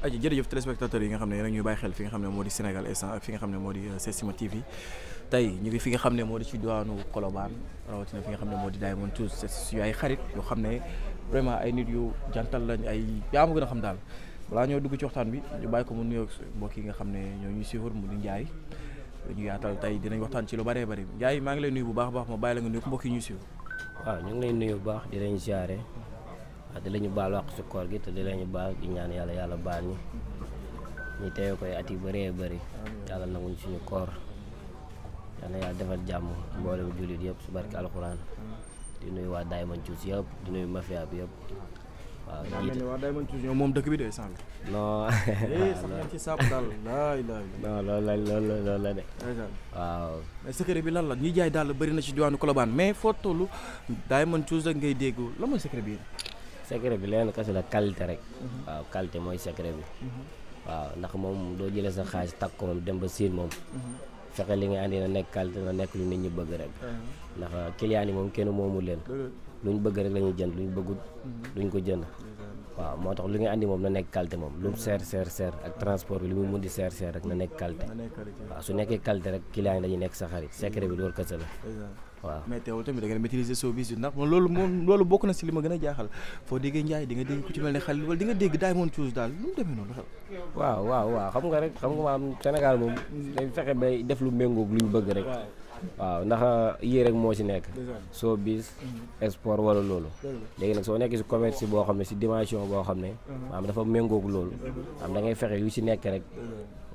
aji jërëjëf téléspectateurs yi nga xam ne yéen a ñuy bàyyi xel fi nga xam ne moo di Sénégal instant ak fi nga xam ne moo di Setsima TV tey ñu ngi fi nga xam ne moo di ci diwaanu Colobane rawatina fi nga xam ne moo di Diamond Tools c'est suñu ay xarit yoo xam ne vraiment ay nit yu jantal lañ ay yaa ma gën a xam daal balaa ñoo dugg ci waxtaan bi ñu bàyyi ko mu nuyoog mbokk yi nga xam ne ñoo ñuy suivre mu di Ndiaye ñu yaatal tey dinañ waxtaan ci lu bëree bëri Ndiaye maa ngi lay nuyu bu baax a baax ma bàyyi la nga nuyu mbokk yi ñuy suivre. waaw ñu ngi lay nuyu bu baax di leen siyaare di la ñu baal wax si koor gi te di la ñu baal di ñaan yàlla baal ñu teewe koy at yu bëree bëri yàlla nanguñ suñu koor yàlla yàlla defal jàmm mboolem jullit yëpp su barke alxuraan di nuyu waa Diamond Tools yëpp di nuyu mafia bi yëpp waaw jiite waa Diamond Tools ñoom moom dëkk bi de sànq. non sax ngeen ci saabu daal non loolu la de waaw mais secret bi lan la ñuy jaay daal bëri na ci diwaanu Colobane mais foo toll Diamond Tools rek ngay dégg lan mooy secret bi. secret bi leen kese la qualité rek waaw qualité mooy secret bi waaw ndax moom doo jëlee sa xaalis takk ko moom dem ba siin moom fexe li nga andi na nekk qualité na nekk lu nit ñi bëgg rek ndax client yi moom kenn moomu leen luñ bëgg rek la ñuy jënd luñ bëggut duñ ko jënd waaw moo tax li nga andi moom na nekk qualité moom lu mu seer ak transport bi li mu mun di seer rek na nekk qualité waaw su nekkee qualité rek client yi dañuy nekk sa xarit secret bi loolu kese la waaw mais teewul tamit da ngeen maîtriser showbiz bi ndax loolu bokk na si li ma gën a jaaxal foo déggee Ndiaye di nga dégg ku ci mel ne Khalil wala di nga dégg Diamond Tools daal lu mu demee noonu xel. waaw xam nga maam Sénégal moom day fexe bay def lu méngoog lu ñu bëgg rek waaw ndax yii rek moo ci nekk showbiz sport wala loolu léegi nag soo nekkee si commerce boo xam ne si dimension boo xam ne maam dafa méngoog loolu am da ngay fexe yu si nekk rek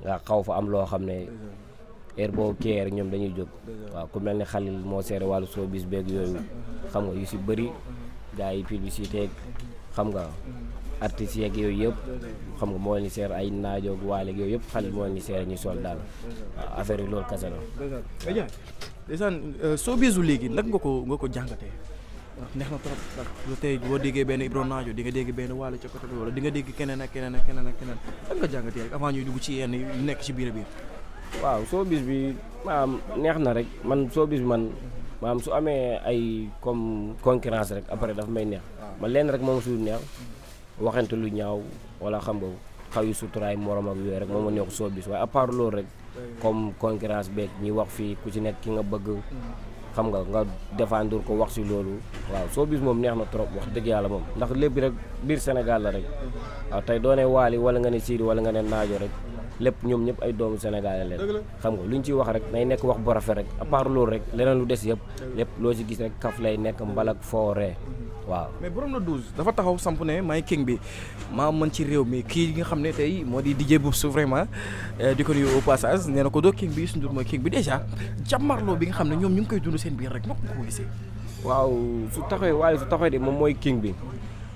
nga xaw fa am loo xam ne heure boo kii rek ñoom dañuy jóg waaw ku mel ne Khalil moo seere wàllu showbiz beeg yooyu xam nga yu si bëri gars yi publicité xam nga artistes yeeg yooyu yëpp xam nga moo leen di seere ay naajoog waaleeg yooyu yëpp Khalil moo leen di seere ñu sol daal waaw affaire yi loolu kese la. mais ndeysaan showbizu léegi nag nga ko jàngatee neex na trop ndax tey boo déggee benn Ibro Naajo di nga dégg benn waale ca côté wala di nga dégg keneen ak keneen lan nga jàngatee rek avant ñuy dugg ci yenn yu nekk ci biir waaw showbiz bi maanaam neex na rek man showbiz bi man maanaam su amee ay comme concurrence rek après dafa may neex man leen rek moom su neex waxante lu ñaaw wala xam nga xaw yu suturaay morom ak yooyu rek moom ma neexu showbiz waaye à part loolu rek comme concurrence beeg ñi wax fii ku ci nekk ki nga bëgg xam nga défendre ko wax si loolu waaw showbiz moom neex na trop wax dëgg yàlla moom ndax lépp rek biir Sénégal la rek waaw tey doone Waly wala nga ne Sidy wala nga ne Naajo rek lépp ñoom ñëpp ay doomu Sénégal leen xam nga lu ñu ciy wax rek nay nekk wax bu rafet rek à part loolu rek leneen lu des yëpp lépp loo ci gis rek kaf lay nekk mbalak fooree waaw. mais borom la 12 dafa taxaw samp ne may king bi maa mën ci réew mi kii nga xam ne tey moo di DJ Boubs vraiment di ko nuyu au passage nee na ko doo king bi Youssou Ndour mooy king bi déjà jàmmarloo bi nga xam ne ñoom ñu ngi koy dund seen biir rek noo ko gisee. waaw su taxawee de moom mooy king bi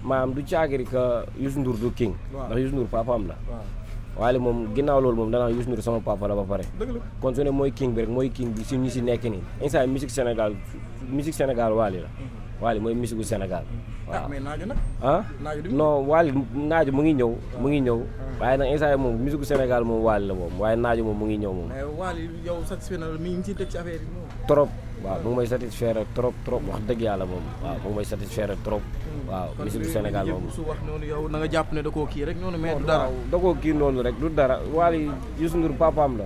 maanaam du caagiri que Youssou Ndour du king ndax Youssou Ndour papaam la. Waly moom ginnaaw loolu moom danaa Youssou Ndour sama papa la ba pare kon su ne mooy king bi rek mooy king bi si ñi si nekk nii instant musique Sénégal Waly la Waly mooy musique gu Sénégal waaw mais Naajo nag non Waly Naajo mu ngi ñëw waaye nag instant moom musique gu Sénégal moom Waly la moom waaye Naajo moom mu ngi ñëw moom Waly yow satisfait na mi ngi ciy teg ci affaire yi trop waaw mu ngi may satisfaire trop wax dëgg yàlla moom waaw mu ngi may satisfaire trop waaw musique du Sénégal moom su wax noonu yow na nga jàpp ne da koo kii rek noonu mais du dara da koo kii noonu rek du dara Waly Youssou Ndour papaam la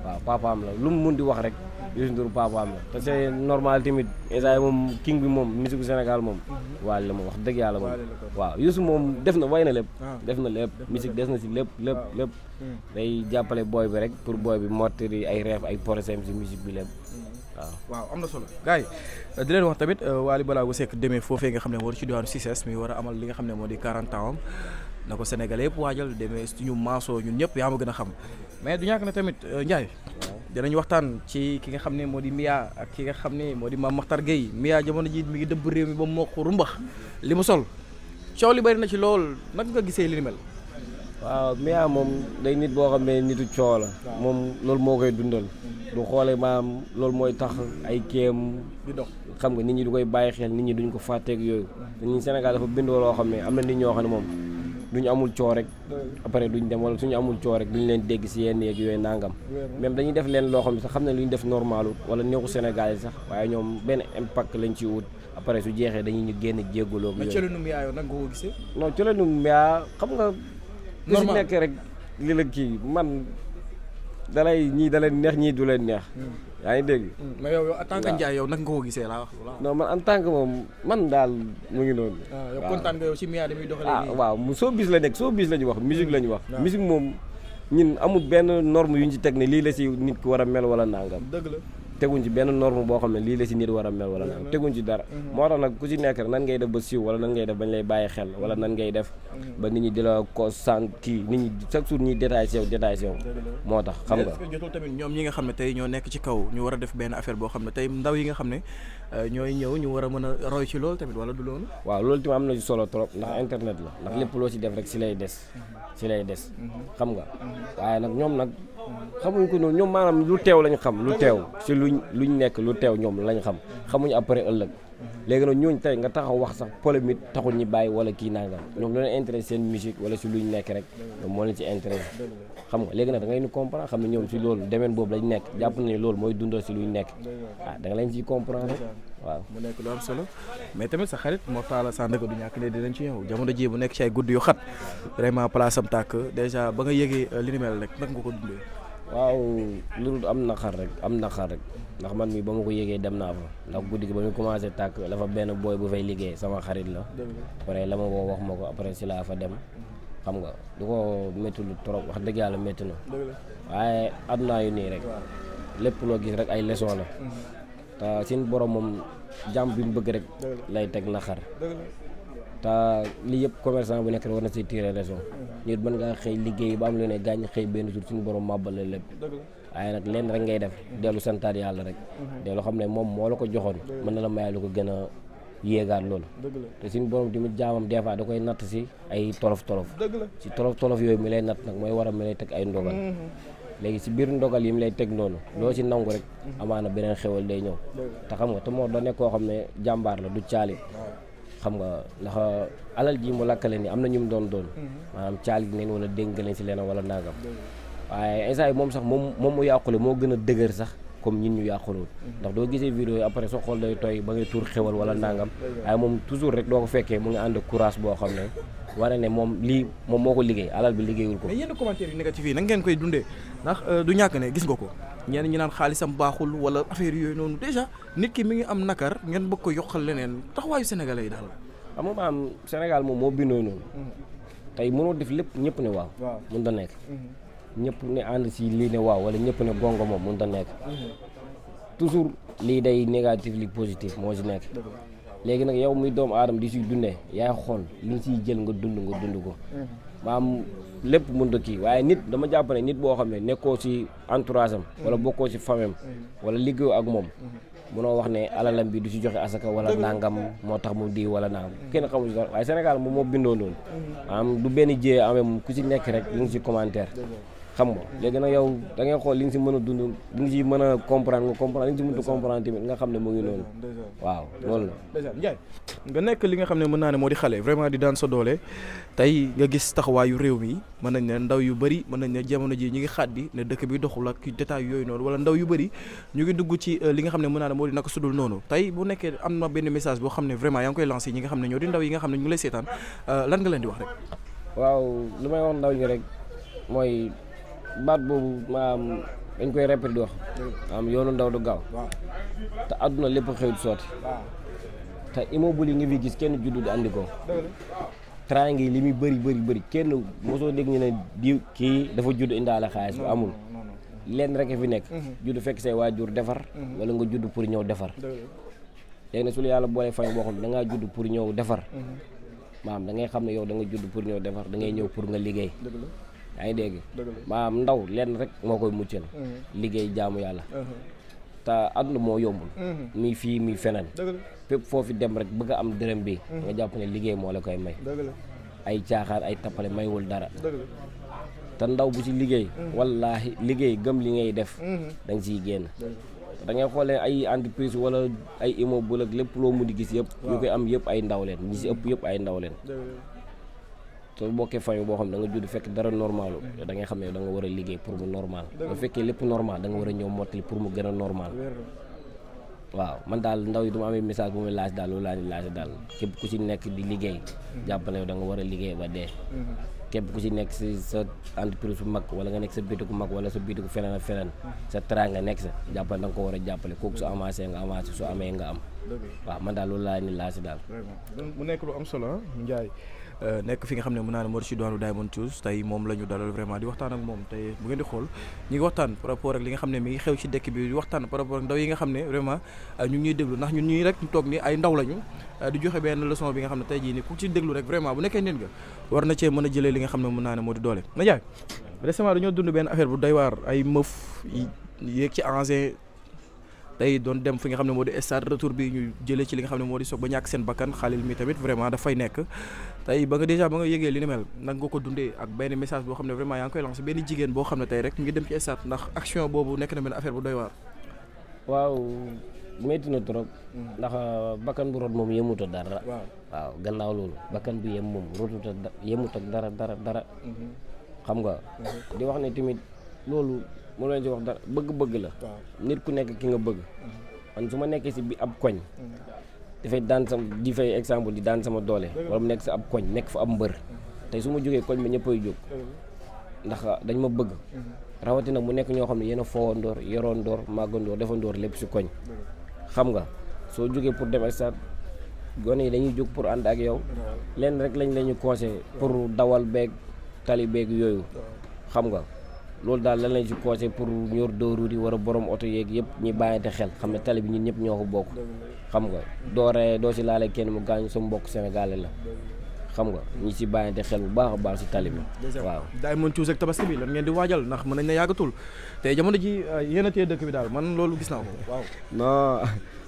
waaw papaam la lu mu mun di wax rek Youssou Ndour papaam la te c'est normal tamit instant moom king bi moom musique du Sénégal moom Waly la moom wax dëgg yàlla moom waaw Youssou moom def na way na lépp musique des na si lépp day jàppale booy bi rek pour booy bi mottali ay rêve ay projet si musique bi lépp waaw am na solo gars yi di leen wax tamit Waly Ballago Seck demee foofee nga xam ne moo di ci diwaanu CICES mi war a amal li nga xam ne moo di 40 ans am na ko Sénégalais yëpp waajal demee suñu maasoo ñun ñëpp yaa ma gën a xam mais du ñàkk na tamit Ndiaye dinañ waxtaan ci ki nga xam ne moo di Mia ak ki nga xam ne moo di Mame Makhtar Gueye Mia jamono ji mi ngi dëbb réew mi ba moo ko rumbax li mu sol coow li bari na ci lool nag nga gisee li ni mel. waaw Mia moom day nit boo xam ne nitu coow la moom loolu moo koy dundal du xoolee maam loolu mooy tax ay kéem di dox xam nga nit ñi du koy bàyyi xel nit ñi duñ ko fàtteeg yooyu te ñun Sénégal dafa bindoo loo xam ne am na nit ñoo xam ne moom duñu amul coow rek après duñ dem wala suñu amul coow rek duñ leen dégg si yenn yeeg yooyu nangam même dañuy def leen loo xam ne sax xam ne lu ñu def normalu wala neexu Sénégal yi sax waaye ñoom benn impact lañ ci wut après su jeexee dañuy ñu génn jégguloo ak yooyu. mais colinu Mia yow nag nga ko gisee. non colinu Mia xam nga ku si nekk rek li la kii man dalay ñii da leen neex ñii du leen neex. yaa ngi dégg. mais yow en tant que Ndiaye yow naka nga ko gisee laa wax. non man en tant que moom man daal mu ngi noonu. yow kontaan nga yow ci Mia muy doxalee. waaw mu soo bis la nekk soo bis la ñu wax musique la ñu wax. musique moom ñun amul benn norme yu ñu ci teg ne lii la si nit ki war a mel wala nangam. dëgg la. teguñ ci benn norme boo xam ne lii la si nit war a mel wala nangam teguñ ci dara. moo tax nag ku si nekk nan ngay def ba siiw wala nan ngay def bañ lay bàyyi xel wala nan ngay def ba nit ñi di la ko sant kii nit ñi chaque jour ñuy détaillé si yow moo tax xam nga. est-ce que jotul tamit ñoom ñi nga xam ne tey ñoo nekk ci kaw ñu war a def benn affaire boo xam ne tey ndaw yi nga xam ne ñooy ñëw ñu war a mën a roy ci loolu tamit wala du loolu. waaw loolu tamit am na ci solo trop ndax internet la ndax lépp loo ci def rek si lay des xam nga waaye nag ñoom nag xamuñ ko noonu ñoom maanaam lu teew lañ xam lu teew si luñ nekk lu teew ñoom lañ xam xamuñ après ëllëg léegi nag ñooñu tey nga taxaw wax sax polémique taxul ñi bàyyi wala kii nangam ñoom lu leen intéressé seen musique wala si luñ nekk rek ñoom moo leen ci intéressé xam nga léegi nag da ngay ni comprendre xam ne ñoom si loolu domaine boobu lañ nekk jàpp nañu loolu mooy dundal si luñ nekk da nga leen ciy comprendre rek waaw mu nekk lu am solo mais tamit sa xarit Mor Talla Sandaga du ñàkk ne dinañ ci ñëw jamono ji bu nekk ci ay guddi yu xat vraiment place am tàkk déjà ba nga yëgee li ni mel rek nag nga ko dundee. waaw loolu am naqar rek ndax man mi ba ma ko yëgee dem naa fa ndax guddi gi ba mu commencé tàkk dafa benn booy bu fay liggéey sama xarit la après la ma woo wax ma ko après si laa fa dem xam nga du ko métti lu trop wax dëgg yàlla métti na waaye àdduna yu nii rek lépp loo gis rek ay leçon la te seen borom moom jàmm bi mu bëgg rek lay teg naqar te lii yëpp commerçant bu nekk rek war na si tirer leçon nit mën ngaa xëy liggéey ba am lu ne gaañ xëy benn jour suñu borom màbbal la lépp waaye nag leen rek ngay def dellu santaat yàlla rek dellu xam ne moom moo la ko joxoon mën na la may lu ko gën a yéegaat loolu te suñu borom tamit jaamam des fois da koy natt si ay tolof si tolof yooyu mi lay natt nag mooy waral mi lay teg ay ndogal léegi si biir ndogal yi mu lay teg noonu loo si nangu rek amaana beneen xewal day ñëw te xam nga te moo da nekk koo xam ne jàmbaar la du caali xam nga ndax alal ji mu lakkale ni am na ñu mu doon maanaam caali neen wala dénk leen si leneen wala nangam waaye instant yi moom sax moom mu yàqule moo gën a dëgër sax comme ñin ñu yàqulewul ndax doo gisee vidéo yi après sa xol day tooy ba ngay tuur xewal wala nangam waaye moom toujours rek doo ko fekkee mu ngi ànd courage boo xam ne wane ne moom lii moom moo ko liggéey alal bi liggéeyul ko. mais yenn commentaires yu négatif yi nag ngeen koy dundee ndax du ñàkk ne gis nga ko ñenn ñi naan xaalisam baaxul wala affaire yooyu noonu déjà nit ki mi ngi am nakar ngeen bëgg ko yokkal leneen taxawaayu sénégalais yi daal. xam nga maanaam Sénégal moom moo bindoo noonu tey mënoo def lépp ñëpp ne waaw mën da nekk ñëpp ne ànd si lii ne waaw wala ñëpp ne gongo moom mën da nekk toujours lii day négatif li positif moo si nekk léegi nag yow muy doomu aadama di siy dundee yaay xool li nga siy jël nga dund ko maam lépp mën da kii waaye nit dama jàpp ne nit boo xam ne nekkoo si entourage am wala bokkoo si famem wala liggéeyoo ak moom munoo wax ne alalam bi du si joxe asaka wala nangam moo tax mu di wala nangam kenn xamul si dara waaye Sénégal moom moo bindoo noonu maanaam du benn jiyee amee moom ku si nekk rek li nga si commentaire xam nga léegi nag yow da ngay xool li nga si mën a dund li nga si mën a comprendre nga comprendre li nga si mënut a comprendre tamit nga xam ne mu ngi noonu waaw loolu la. Ndiaye nga nekk li nga xam ne mën naa ne moo di xale vraiment di daan sa doole tey nga gis taxawaayu réew mi mën nañ ne ndaw yu bëri mën nañ ne jamono ji ñu ngi xaat bi ne dëkk bi doxul ak détail yooyu noonu wala ndaw yu bëri ñu ngi dugg ci li nga xam ne mën naa ne moo di naka sudul noonu tey bu nekkee am na benn message boo xam ne vraiment yaa ngi koy lancé ñi nga xam ne ñoo di ndaw yi nga xam ne ñu ngi lay seetaan lan nga leen di wax rek. waaw lu may wax ndaw ñi rek mooy baat boobu maanaam dañ koy répété di wax maanaam yoonu ndaw du gaaw te àdduna lépp xew di sotti te immeuble yi nga fi gis kenn juddu di andi ko triangle yi li muy bëri kenn mosoo dégg ñu ne di kii dafa judd indaale xaalis bu amul lenn rek fi nekk judd fekk say waajur defar wala nga judd pour ñëw defar léegi nag su la yàlla boolee fay boo xam ne da ngaa judd pour ñëw defar maanaam da ngay xam ne yow da nga judd pour ñëw defar da ngay ñëw pour nga liggéey yaa ngi dégg maanaam ndaw lenn rek moo koy muccal liggéey jaamu yàlla te àdduna moo yombul muy fii muy feneen fépp foofu dem rek bëgg a am dërëm bi nga jàpp ne liggéey moo la koy may ay caaxaan ay tappale maywul dara te ndaw bu ci liggéey wallaahi liggéey gëm li ngay def da nga ciy génn da ngay xoolee ay entreprise wala ay immeuble ak lépp loo mu di gis yëpp ñu koy am yëpp ay ndaw leen ñi si ëpp yëpp ay ndaw leen soo bokkee famille boo xam ne da nga judd fekk dara normalu da ngay xam ne da nga war a liggéey pour mu normal bu fekkee lépp normal da nga war a ñëw mottali pour mu gën a normal waaw man daal ndaw yi du ma amee message bu muy laaj daal loolu laa ni laaj daal képp ku ci nekk di liggéey jàpp ne da nga war a liggéey ba dee képp ku ci nekk si sa entreprise bu mag wala nga nekk sa bitigu mag wala sa bitigu feneen ak feneen sa teraanga nekk sa jàppale da nga ko war a jàppale kooku su avancé nga avancé su amee nga am waaw man daal loolu laa ni laa si daal mu nekk lu am solo Ndiaye nekk fi nga xam ne mën naa ne moo di ci doonu Diamond Tools tey moom la ñu dalal vraiment di waxtaan ak moom tey bu ngeen di xool ñu ngi waxtaan par rapport ak li nga xam ne mi ngi xew ci dëkk bi di waxtaan par rapport ak ndaw yi nga xam ne vraiment ñu ngi ñuy déglu ndax ñun ñii rek ñu toog ni ay ndaw lañu di joxe benn leçon bi nga xam ne tey jii ni ku ci déglu rek vraiment bu nekkee nit nga war na cee mën a jëlee li nga xam ne mën naa ne moo di doole na Ndiaye récemment dañoo dund benn affaire bu doy waar ay mëf yéeg ci engin tey doon dem fi nga xam ne moo di stade retour bi ñu jëlee ci li nga xam ne moo di soog ba ñàkk seen bakkan Khalil mi tamit vraiment dafay nekk tey ba nga déjà ba nga yëgee li ni mel nag nga ko dundee ak benn message boo xam ne vraiment yaa ngi koy lancé benn jigéen boo xam ne tey rek ngi dem ci stade ndax action boobu nekk na benn affaire bu doy waar. waaw métti na trop ndax bakkan bu rot moom yemut ak dara. waaw gannaaw loolu bakkan bu yem moom rotut ak yemut ak dara. xam nga. di wax ne tamit loolu. moo leen ci wax dara bëgg-bëgg la nit ku nekk ki nga bëgg man su ma nekkee si bi ab koñ dafay daan sama di fay exemple di daan sama doole wala mu nekk si ab koñ nekk fa ab mbër tey su ma jógee koñ bi ñëppay jóg ndax dañ ma bëgg rawatina mu nekk ñoo xam ne yéen a foowandoor yoroondoor màggandoor defandoor lépp si koñ xam nga soo jógee pour dem stade gone yi dañuy jóg pour ànd ak yow leen rek lañ lañu conseillé pour dawal beeg tali beeg yooyu xam nga loolu daal lan lañ si conseillé pour ñor dóoru di war a borom oto yeeg yëpp ñi bàyyante xel xam ne tali bi ñun ñëpp ñoo ko bokk xam nga doo si laale kenn mu gaañu sa mbokk sénégalais la xam nga ñi si bàyyante xel bu baax a baax si tali bi waaw Diamond Tools ak tabaski bi lan ngeen di waajal ndax mën nañ ne yàggatul te jamono ji yéen a téye dëkk bi daal man loolu gis naa ko waaw non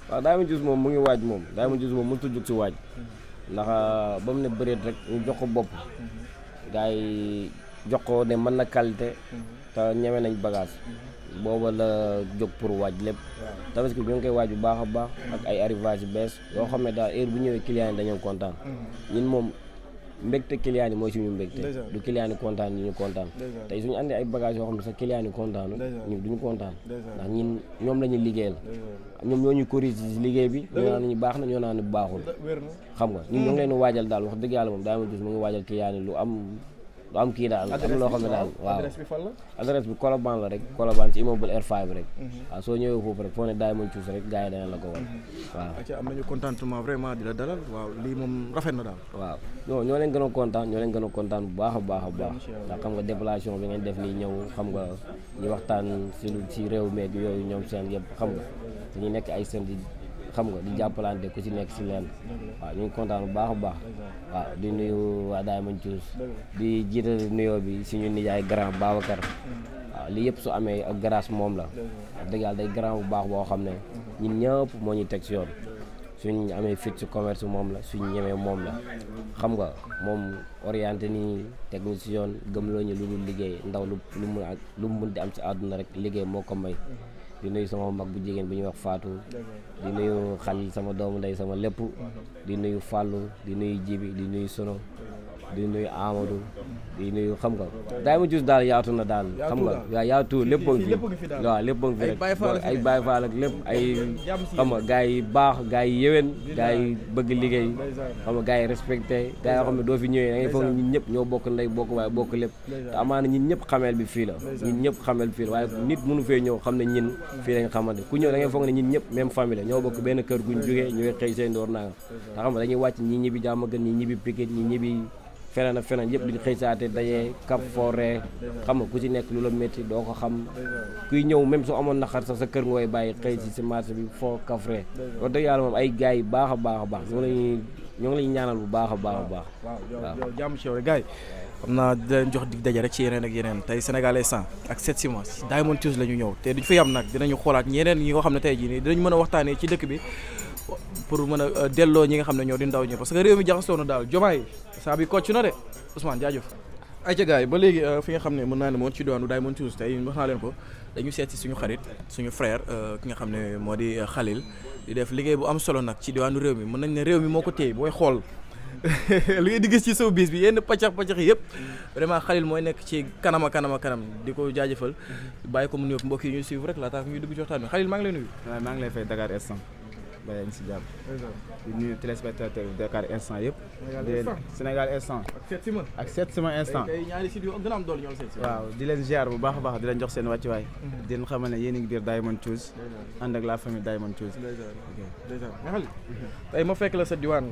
waaw Diamond Tools moom mu ngi waaj moom Diamond Tools moom mënut a jóg si waaj ndax ba mu ne bëreet rek ñu jox ko bopp gars yi jox ko ne mën na qualité te ñeme nañ bagage booba la jóg pour waaj lépp tabaski bi ñu ngi koy waaj bu baax a baax ak ay arrivage yu bees yoo xam ne daal heure bu ñëwee client yi dañoo kontaan ñun moom mbégte client yi mooy suñu mbégte du client yi kontaan yi ñu kontaan tey suñu andi ay bagage yoo xam ne sax client yi kontaanu ñu duñu kontaan ndax ñun ñoom la ñuy liggéeyal ñoom ñoo ñu corrigé si liggéey bi ñoo naan ñu baax na ñoo naan ñu baaxul xam nga ñun ñoo ngi leen waajal daal wax dëgg yàlla moom Diamond Tools mu ngi waajal client yi lu am kii daal am loo xam ne daal waaw adresse bi Colobane la rek Colobane ci immeuble R5 rek waaw soo ñëwee foofu rek foo ne Diamond Tools rek gars yi dana la ko war waaw am nañu contentement vraiment di la dalal waaw lii moom rafet na daal waaw non ñoo leen gën a kontaan bu baax a baax ndax xam nga déplacement bi ngeen def nii ñëw xam nga ñu waxtaan si réew meeg yooyu ñoom seen yëpp xam nga dañuy nekk ay seen di xam nga di jàppalante ku ci nekk si leen waaw ñu ngi kontaan bu baax a baax waaw di nuyu waa Diamond Tools di jiital nuyoo bi suñu nijaay grand Babacar waaw lii yëpp su amee ak grâce moom la wax dëgg yàlla day grand bu baax boo xam ne ñun ñëpp moo ñuy teg si yoon suñ amee fit si commerce moom la suñ ñemee moom la xam nga moom orienté nii teg ñu si yoon gëmloo ñu lu dul liggéey ndaw lu mu mun di am si àdduna rek liggéey moo ko may di nuyu sama mag bu jigéen bi ñuy wax Fatou di nuyu Khalil sama doomu ndey sama lépp di nuyu Fallou di nuyu Jibi di nuyu Sono di nuyu Amadou di nuyu xam nga Diamond Tools daal yaatu na daal xam nga waaw yaatu lépp a ngi fi waaw lépp a ngi fi rek ay Baye Fall ak lépp ay xam nga gars yi baax gars yi yéwén gars yi bëgg liggéey xam nga gars yi respecté gars yoo xam ne doo fi ñëwee da ngay foog ne ñun ñëpp ñoo bokk ndey bokk waaye bokk lépp te amaana ñun ñëpp xameel bi fii la ñun ñëpp xameel fii la waaye nit mënu fee ñëw xam ne ñin fii lañ xamante ku ñëw da ngay foog ne ñun ñëpp même famille la ñoo bokk benn kër guñ jógee ñu xëy seen door naa te xam nga dañuy wàcc ñi ñibbi jàmm gën ñi ñibbi Pikine ñi ñibbi feneen ak feneen yëpp di xëy saate dajee kap forêt xam nga ku ci nekk lu la métti doo ko xam kuy ñëw même soo amoon naqar sax sa kër nga koy bàyyi xëy si marché bi foo kafre wax dëgg yàlla moom ay gars yi baax a baax ñoo ngi lay ñaanal bu baax a baax waaw jàmm ci yow rek gars yi xam naa di leen jox dig daje rek ci yeneen ak yeneen tey Sénégalais 100 ak 7 Simas Diamond Tools la ñu ñëw te duñ fa yam nag dinañu xoolaat ñeneen ñi nga xam ne tey jii nii dinañ mën a waxtaanee ci dëkk bi pour mën a delloo ñi nga xam ne ñoo di ndaw ñi parce que réew mi jaxasoo na daal jomaay saa bi kocc na de Ousmane jaajëf ay ca gars yi ba léegi fi nga xam ne mën naa ne moom ci doonu Diamond Tools tey wax naa leen ko dañu seet si suñu xarit suñu frère ki nga xam ne moo di Khalil di def liggéey bu am solo nag ci diwaanu réew mi mën nañ ne réew mi moo ko téye booy xool li ngay di gis ci showbiz bi yenn paccax yëpp vraiment Khalil mooy nekk ci kanam di ko jaajëfal bàyyi ko mu nuyoog mbokk yi ñuy suivre rek laata ñuy dugg ci waxtaan bi Khalil maa ngi lay nuyu. waaw maa ngi lay fay Dakar instant. ba yaa ngi si jàmm. di nuyu téléspectateur Dakar Instant yëpp. Sénégal Instant ak Seet Sima Instant. waaw di leen ziar bu baax a baax di leen jox seen wàccuwaay. di leen xamal ne yéen a ngi biir Diamond Choose. ànd ak la famille Diamond Choose. tey ma fekk la sa diwaan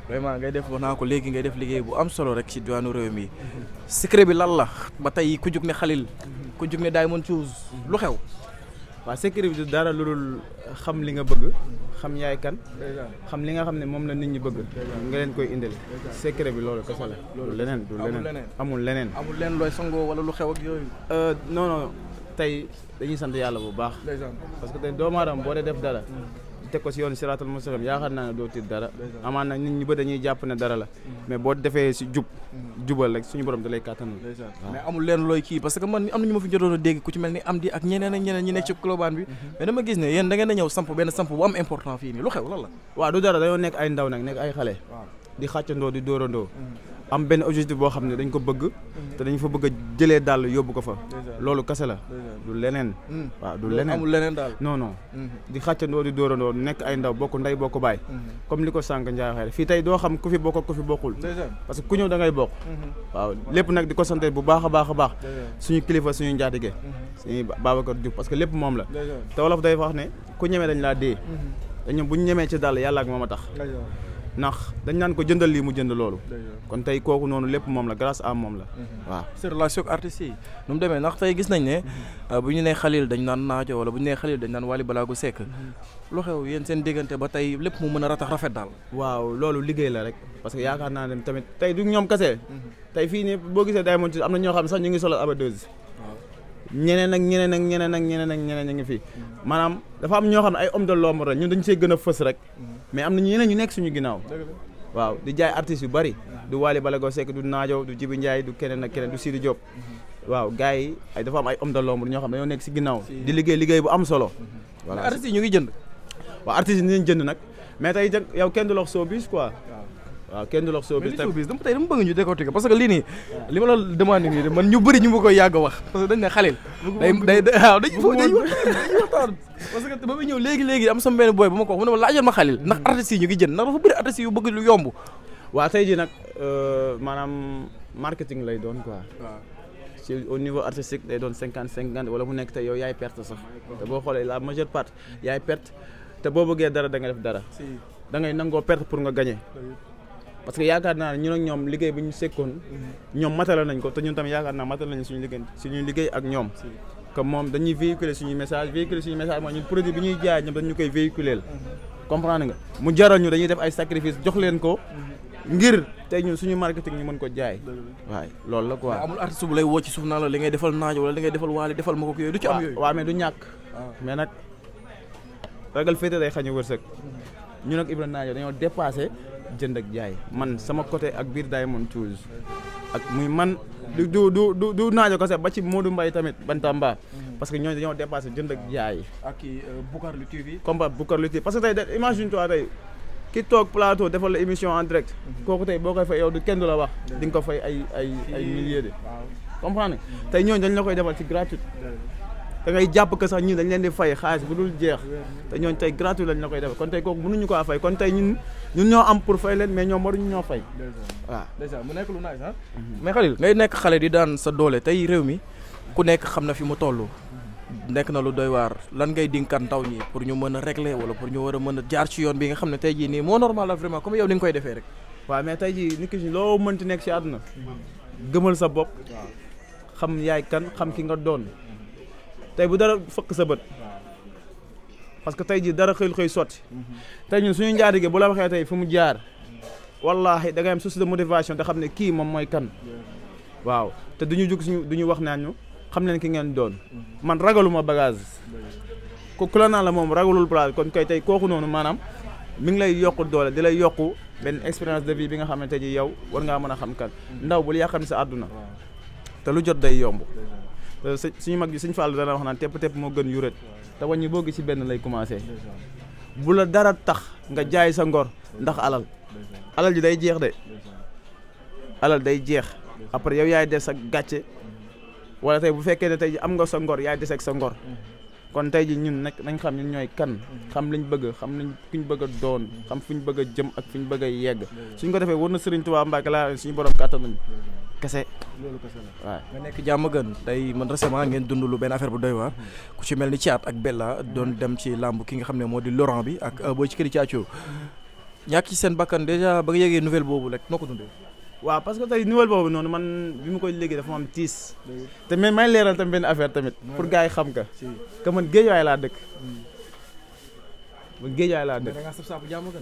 vraiment ngay def wax naa ko léegi ngay def liggéey bu am solo rek ci diwaanu réew mi secret bi lan la ba tey ku jug ne Khalil ku jug ne Diamond Choose lu xew. waaw secret bi du dara lu dul xam li nga bëgg xam yaay kan xam li nga xam ne moom la nit ñi bëgg nga leen koy indil secret bi loolu kese la du leneen amul leneen looy sangoo wala lu xew ak yooyu. non tey dañuy sant yàlla bu baax parce que tey doomu aadama boo dee def dara teg ko si yoon siraatal mustaqim yaakaar naa ne doo tiit dara amaan na nit ñi ba dañuy jàpp ne dara la mais boo defee si jubal rek suñu borom da lay kàttanal. mais amul leen looy kii parce que man am na ñu ma fi jotoon a dégg ku ci mel ni am di ak ñeneen ñi nekk ci Colobane bi mais dama gis ne yéen da ngeen a ñëw samp benn samp bu am important fii nii lu xew lan la. waaw du dara dañoo nekk ay ndaw nag nekk ay xale di xàccandoo di dóorandoo am benn objectif boo xam ne dañ ko bëgg te dañ fa bëgg a jëlee dàll yóbbu ko fa loolu kese la du leneen waaw du leneen amul leneen daal non di xàccandoo di dóorandoo nekk ay ndaw bokk ndey bokk baay comme li ko sànq Ndiaye waxee fii tey doo xam ku fi bokk ak ku fi bokkul parce que ku ñëw da ngay bokk waaw lépp nag di ko sant bu baax a baax suñu kilifa suñu njaatige suñu Babacar Diouf parce que lépp moom la te wolof day wax ne ku ñemee dañ laa dee dañu bu ñu ñemee ci dàll yàlla ak moom a tax ndax dañ naan ko jëndal lii mu jënd loolu kon tey kooku noonu lépp moom la grâce à moom la waaw sa relation ak artistes yi nu mu demee ndax tey gis nañ ne bu ñu nee Khalil dañ naan Naajo wala bu ñu nee Khalil dañ naan Wally Ballago Seck lu xew yéen seen diggante ba tey lépp mu mën a rafet daal waaw loolu liggéey la rek parce que yaakaar naa ne tamit tey du ñoom kese tey fii nii boo gisee Diamond Choose am na ñoo xam ne sax ñu ngi solal abadeuse ñeneen ñu ngi fi maanaam dafa am ñoo xam ne ay homme de l'ombre la ñun dañ see gën a fës rek mais am na ñeneen ñu nekk suñu ginnaaw waaw di jaay artistes yu bari du Wally Ballago Seck du Naajo du Jibi Ndiaye du keneen ak keneen du Sidi Diop waaw gars yi ay dafa am ay homme de l'ombre ñoo xam ne dañoo nekk si ginnaaw di liggéey bu am solo voilà artistes yi ñu ngi jënd waaw artistes yi ñu ngi jënd nag mais tey yow kenn du lox showbiz quoi waaw kenn du lox showbiz tey dama bëgg ñu décortiquer parce que lii nii li ma la demandé nii man ñu bëri ñu ma koy yàgg a wax parce que dañ ne Khalil day waaw dañ waxtaan parce que ba muy ñëw léegi am sama benn boy bu ma ko wax mu ne ma laajal ma Khalil ndax artistes yi ñu ngi jënd ndax dafa bëri artistes yu bëgg lu yomb waaw tey ji nag maanaam marketing lay doon quoi ci au niveau artistique day doon 50-50 wala mu nekk tey yow yaay perte sax te boo xoolee la majeure part yaay perte te boo bëggee dara da nga def dara da ngay nangoo perte pour nga gagner parce que yaakaar naa ne ñun ak ñoom liggéey bi ñu sekkoon ñoom matala nañ ko te ñun tamit yaakaar naa matal nañ suñu liggéey ak ñoom comme moom dañuy véhiculer suñu message mooy ñun produit bi ñuy jaay ñoom dañu koy véhiculer comprendre nga mu jaral ñu dañuy def ay sacrifice jox leen ko ngir tey ñun suñu marketing ñu mën ko jaay waaye loolu la quoi. amul artiste bu lay woo ci suuf naa la li ngay defal Naajo wala li ngay defal Wally defal ma ko yooyu du ci am yooyu. waaw mais du ñàkk mais nag ragal féete day xañu wërsëg ñun ak Ibrahima Naajo dañoo dépassé jënd ak jaay man sama côté ak biir Diamond Choose ak muy man du Naajo ko sax ba ci Modou Mbaye tamit Bantamba parce que ñooñu dañoo dépassé jënd ak jaay. ak Boucar Lu TV. combat Boucar Lu TV parce que tey imagine toi tey ki toog plateau defal la émission en direct kooku tey boo koy fay yow du kenn du la wax di nga ko fay ay milliers de comprendre tey ñooñu dañ la koy defal ci gratuit da ngay jàpp que sax ñun dañ leen di fay xaalis bu dul jeex te ñooñu tey gratuit lañ la koy defal kon tey kooku mënuñu ko fay kon tey ñun ñoo am pour fay leen mais ñoom waruñu ñoo fay waaw déjà mu nekk lu nice ah mais Khalil ngay nekk xale di daan sa doole tey réew mi ku nekk xam na fi mu toll nekk na lu doy waar lan ngay dinkan ndaw ñi pour ñu mën a régler wala pour ñu war a mën a jaar ci yoon bi nga xam ne tey jii nii moo normal la vraiment comme yow ni nga koy defee rek waaw mais tey jii nit ki loo mënti nekk ci àdduna gëmal sa bopp xam yaay kan xam ki nga doon tey bu dara fëkk sa bët parce que tey jii dara xëy sotti tey ñun suñu njaatige bu la waxee tey fu mu jaar wallahi da ngay am source de motivation te xam ne kii moom mooy kan waaw te duñu jug suñu duñu wax naan ñu xam leen ki ngeen doon man ragaluma bagage ku la naan la moom ragalul place kon kay tey kooku noonu maanaam mi ngi lay yokku doole di lay yokku benn expérience de vie bi nga xamante ji yow war ngaa mën a xam kan ndaw bul yàqam sa àdduna te lu jot day yomb suñu mag bi suñu Fallu dana wax naan tepp moo gën yuret te wàññi boo gis ci benn lay commencé bu la dara tax nga jaay sa ngor ndax alal ji day jeex de alal day jeex après yow yaay des sa gàcce wala tey bu fekkee ne tey am nga sa ngor yaay des ak sa ngor kon tey ji ñun nag nañ xam ñun ñooy kan xam liñ bëgg xam nañ kuñ bëgg a doon xam fuñ bëgg a jëm ak fuñ bëgg a yegg suñ ko defee war na Serigne Touba Mbacke laa suñu borom kàttan nañu kese loolu kese la waaw nga nekk jàmm gën tey man récemment ngeen dund lu benn affaire bu doy waar ku ci mel ni Thiat ak Bella doon dem ci làmb ki nga xam ne moo di Laurent bi ak booy ci këri Thiathio ñàkk ci seen bakkan déjà ba nga yegee nouvelle boobu rek noo ko dundee. waaw parce que tey nouvelle boobu noonu man bi ma koy léegi dafa am tiis te mais may leeral tamit benn affaire tamit pour gars yi xam ka que man Géejawaay laa dëkk man Géejawaay laa dëkk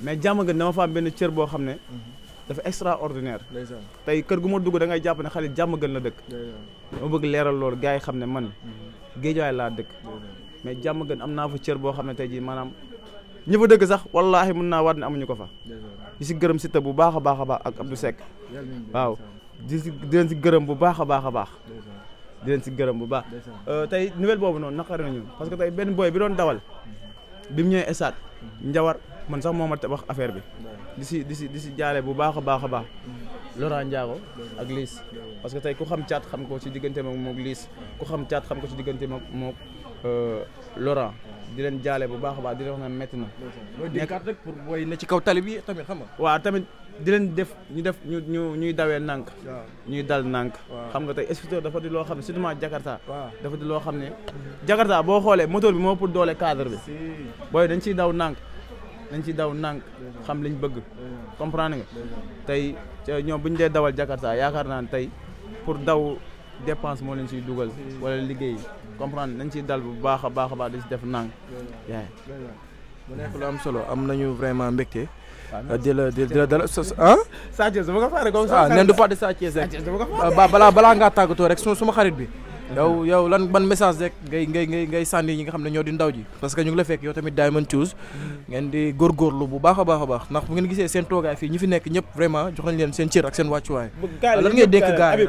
mais jàmm gën dama fa am benn cër boo xam ne dafa extraordinaire tey kër gu ma dugg da ngay jàpp ne xale jàmm gën la dëkk dama bëgg leeral loolu gars yi xam ne man Géejawaay laa dëkk mais jàmm gën am naa fa cër boo xam ne tey jii maanaam ñi fa dëkk sax wallaahi mën naa waat ne amuñu ko fa di si gërëm Siteu bu baax a baax a baax ak Abdou Seck waaw di leen si gërëm bu baax a baax a baax di leen si gërëm bu baax tey nouvelle boobu noonu naqari nañu parce que tey benn boy bi doon dawal bi mu ñëwee stade njawar man sax moo ma wax affaire bi di si jaale bu baax a baax a baax Laurent Ndiago ak Liss parce que tey ku xam Thiat xam ko ci diggante moom Liss ku xam Thiat xam ko ci diggante moom Laurent di leen jaale bu baax a baax di leen wax ne métti na. nekkaat rek pour booy ne ci kaw tali bi tamit xam nga. waaw tamit di leen ñuy dawee nànk. ñuy dal nànk. xam nga tey scooter dafa di loo xam ne surtout Jakarta. dafa di loo xam ne. Jakarta boo xoolee moteur bi moo pour doole cadre bi. booy dañ ciy daw nànk. xam liñ bëgg. comprendre nga. tey ñoom bu ñu dee dawal Jakarta yaakaar naa ne tey pour daw dépense moo leen ciy dugal. wala liggéey. comprendre nañ ciy dal bu baax a baax a baax di si def nang yaay mu nekk lu am solo am nañu vraiment mbégte di la dala ah Sa Thiès dama ko faare comme ça nen du pas de Sa Thiès rek balaa ngaa tàggatoo rek suma xarit bi yow lan ban message rek ngay sànni ñi nga xam ne ñoo di ndaw ji parce que ñu ngi la fekk yow tamit Diamond Tools ngeen di góorgóorlu bu baax a baax ndax bu ngeen gisee seen toogaay fii ñi fi nekk ñëpp vraiment jox nañ leen seen cër ak seen wàccuwaay lan ngay dénk gaay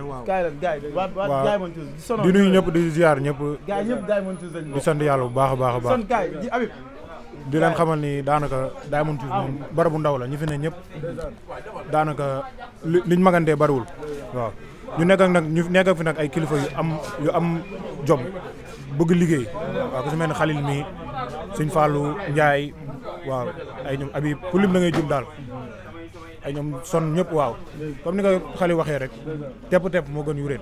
di nuyu ñëpp di ziar ñëpp di sant yàlla bu baax a baax a baax di leen xamal ni daanaka Diamond Tools moom bara bu ndaw la ñi fi ne ñëpp daanaka liñ magantee bariwul waaw ñu nekk fi nag ay kilifa yu am jom bëgg liggéey waaw ku si mel ne Xalil mi Sëñ Fallou Ndiaye waaw ay ñoom Habib ku lim da ngay jum daal ay ñoom son ñëpp waaw comme ni ko Xalil waxee rek tepp moo gën yuréet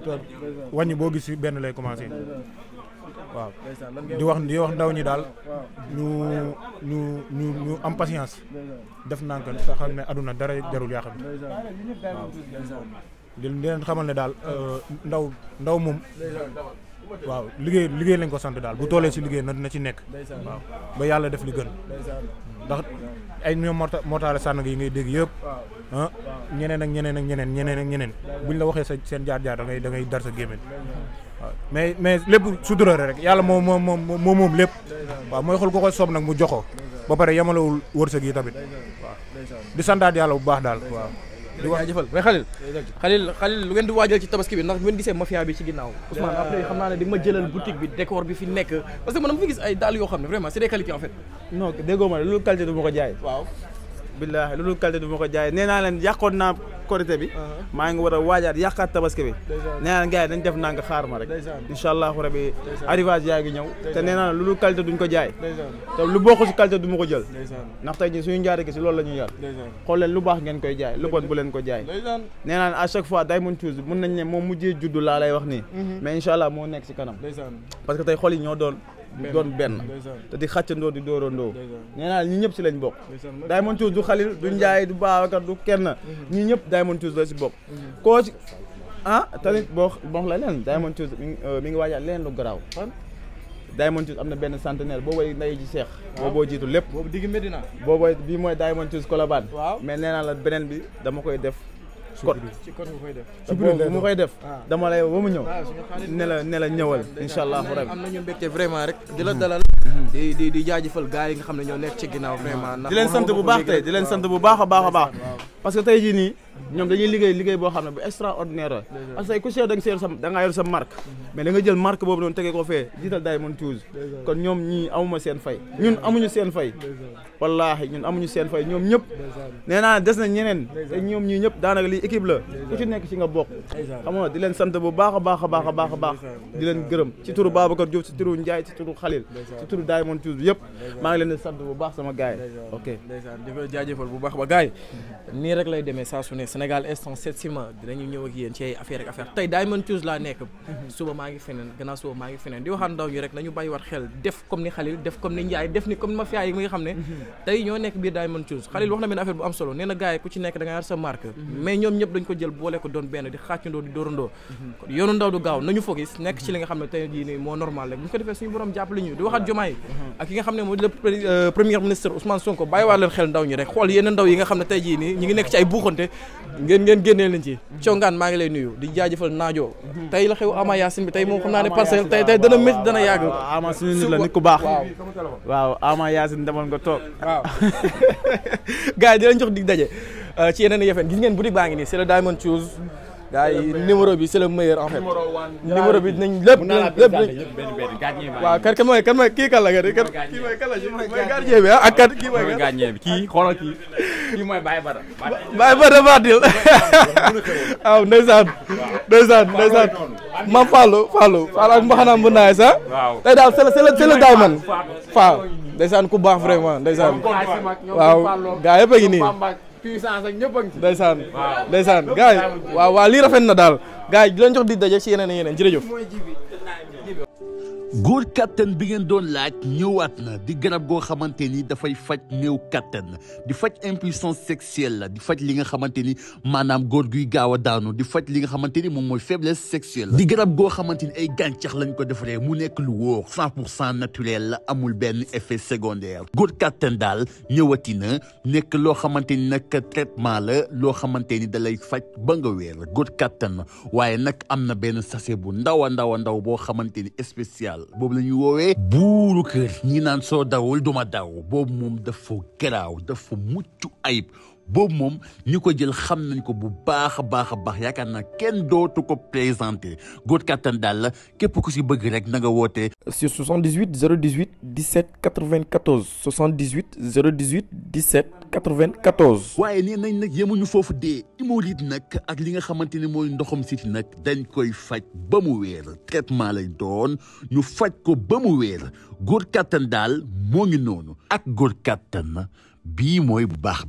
te wàññi boo gis si benn lay commencé waaw di wax ndaw ñi daal ñu am patience def nànk te xam ne aduna dara jarul yaa xam waaw di leen xamal ne daal ndaw moom waaw liggéey lañ ko sant daal bu toolee si liggéey na ci nekk waaw ba yàlla def li gën ndax ay ñoom mortaale sànn yi ngay dégg yëpp ah ñeneen ak ñeneen buñ la waxee seen jaar-jaar da ngay dar sa gémmiñ waaw mais lépp sutura rek yàlla moom lépp waaw mooy xool ko koy soob nag mu joxo ba pare yamalewul wërsëg yi tamit waaw di santaat yàlla bu baax daal waaw di wax jëfal mais Khalil lu ngeen di waajal ci tabaski bi ndax bu ngeen gisee mafia bi ci ginnaaw Ousmane après xam naa ne di nga ma jëlal boutique bi décor bi fi nekk parce que man dama fi gis ay daal yoo xam ne vraiment c'est des qualités en fait non déggoo ma loolu qualité du ma ko jaay waaw billaahi loolu qualité du ma ko jaay nee naa leen yàqoon naa korité bi maa ngi war a waajaat yàqaat tabaski bi nee naa leen gars yi dañ def nanga xaar ma rek incha allahu rabi arrivage yaa ngi ñëw te nee naa loolu qualité duñ ko jaay te lu bokk si qualité du ma ko jël ndax tey ñi suñu njaare gi si loolu la ñuy yar xool leen lu baax ngeen koy jaay lu bon bu leen ko jaay nee naa leen à chaque fois Diamond Tools mën nañ ne moom mujjee juddu laa lay wax nii mais incha allah moo nekk si kanam parce que tey xol yi ñoo doon benn te di xàccandoo di dóorandoo nee naa ñi ñëpp si lañ bokk Diamond Tools du Xalil du Njaay du Babacar du kenn ñi ñëpp Diamond Tools la si bokk koo ci tamit boo la leen Diamond Tools mi ngi waajal leen lu garaaw Diamond Tools am na benn centenaire boobooy nday ji seex booboo jiitu lépp boobu digg Medina boobooy bii mooy Diamond Tools Colobane mais nee naa la beneen bi dama koy def ci code nga koy def bu ma koy def dama lay ba mu ñëw ne la ñëwal incha allah rabbi am nañu mbégte vraiment rek di la dalal di jaajëfal gars yi nga xam ne ñoo nekk ci ginnaaw vraiment di leen sant bu baax tey di leen sant bu baax a baax parce que tey jii nii ñoom dañuy liggéey boo xam ne bu extraordinaire la parce que ku seet da nga yor sa marque mais da nga jël marque boobu noonu tegee ko fee jiital Diamond Tools kon ñoom ñii amuma seen fay ñun amuñu seen fay wallaahi ñun amuñu seen fay ñoom ñëpp nee naa des na ñeneen te ñoom ñii ñëpp daanaka lii équipe la ku ci nekk ci nga bokk xam nga di leen sant bu baax a baax a baax a baax a baax di leen gërëm ci turu Babacar Diop ci turu Ndiaye ci turu Khalil ci turu Diamond Tools yëpp maa ngi leen di sant bu baax sama gars yi ok ndeysaan di ko jaajëfal bu baax ba gars yi nii rek lay demee saa su ne Sénégal instant 7 ciment dinañu ñëw ak yéen ci ay affaire ak affaire tey Diamond Tools laa nekk suba maa ngi feneen gannaaw suba maa ngi feneen di waxaat ndaw ñi rek nañu bàyyiwaat xel def comme ni Khalil def comme ni Ndiaye def ni comme mafia yi nga xam ne tey ñoo nekk biir Diamond Tools Khalil wax na benn affaire bu am solo nee na gars yi ku ci nekk da nga yar sa marque mais ñoom ñëpp dañ ko jël boole ko doon benn di xàccandoo di dóorandoo kon yoonu ndaw du gaaw nañu focus nekk ci li nga xam ne tey jii nii moo normal rek bu ñu ko defee suñu borom jàppale ñu di waxaat Diomaye ak ki nga xam ne moo di le premier ministre Ousmane Sonko bàyyiwaat leen xel ndaw ñi rek xool yenn ndaw yi nga xam ne tey jii nii ñi ngi nekk ci ay buuxante ngeen génnee leen ci congaan maa ngi lay nuyu di jaajëfal naajo tey la xew Ama Yacine bi tey moom xam naa ne parcelle tey dana métti dana yàgg Ama suñu nit la nit ku baax waaw Ama Yacine demal nga toog waaw gars yi di leen jox dig daje ci yeneen yëfen gis ngeen boutique baa ngi nii c'est le Diamond Tools gars yi numéro bi c'est le meilleur en fait numéro bi dinañ lépp waaw kan mooy kii kan la nga kii mooy kan la mooy gardien bi ak kan kii mooy gardien bi kii xoolal kii mooy Baye Bada Badil waaw ndeysaan Mam Fallou ak mbaxanaam bu naay sax tey daal c'est le Diamond Fall ndeysaan ku baax vraiment ndeysaan waaw gars yëpp a ngi nii puissance ak ñëpp a ngi ci ndeysaan gars yi waaw lii rafet na daal gars yi di leen jox di daje ci yeneen jërëjëf góor kattan bi ngeen doon laaj ñëwaat na di garab goo xamante ni dafay faj néew kattan di faj impuissance sexuelle la di faj li nga xamante ni maanaam góor guy gaaw a daanu di faj li nga xamante ni moom mooy faiblesse sexuelle di garab goo xamante ni ay gàncax lañ ko defaree mu nekk lu wóor 100% naturel la amul benn effet secondaire góor kattan daal ñëwati na nekk loo xamante ni nag traitement la loo xamante ni da lay faj ba nga wér góor kattan waaye nag am na benn sachet bu ndaw a ndaw boo xamante ni spécial boobu la ñuy woowee buuru kër ñi naan soo dawul duma daw boobu moom dafa garaaw dafa mucc ayib boobu moom ñu ko jël xam nañ ko bu baax a baax yaakaar naa kenn dootu ko présenté góor kattan daal la képp ku si bëgg rek na nga woote sur 78 018 17 94 78 018 17 94. waaye nee nañ nag yemuñu foofu dee hémorroïde nag ak li nga xamante ne mooy ndoxam siti nag dañ koy faj ba mu wéer traitement lay doon ñu faj ko ba mu wéer góor kattan daal moo ngi noonu ak góor kattan bii mooy bu baax